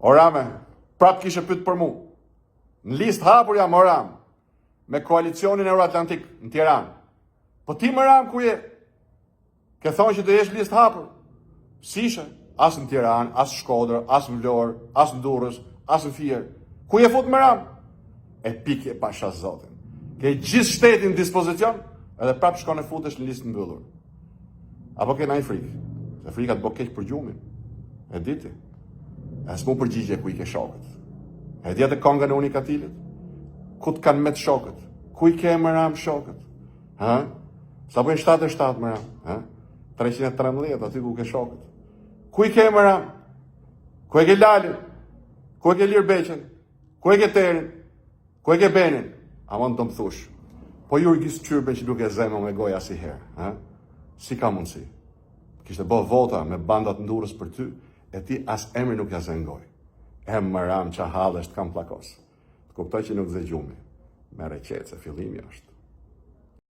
O Rame, prap kishe pyet për mu. Në listë hapur jam o Ram, me koalicionin Euroatlantik në Tiranë. Po ti more Ram ku je? Ke thonë që do jesh listë hapur. S'ishe, as në Tiranë, as në Shkodër, as në Vlorë, as në Durrës, as në Fier. Ku je fut more Ram? E pikë e pasha zotin. Ke gjithë shtetin në dispozicion, edhe prap shkon e futesh në listë mbyllur. Apo ke naj frikë? Se frika të bo keq për gjumin. E di ti. E s'mu përgjigje ku i ke shokët. E di atë kongën e Unikatilit? Ku të kanë met shokët? Ku i ke more Ram shokët? Ha? Sa bëjnë 77 more Ram? Ha? 313 aty ku ke shokët. Ku i ke more Ram? Ku e ke Lalin? Ku e ke Lir Beqen? Ku e ke Terin? Ku e ke Benin? Aman të më thush. Po Jurgis Çyrben që nuk e zë më me gojë asnjëherë, ha? Si ka mundësi? Kishte bë vota me bandat në Durrës për ty, e ti as emrin nuk ja zë në gojë. E more Ram ça hallesh të kam plakos. Të kuptoj që nuk zë gjumi. Merre qetë se fillimi është.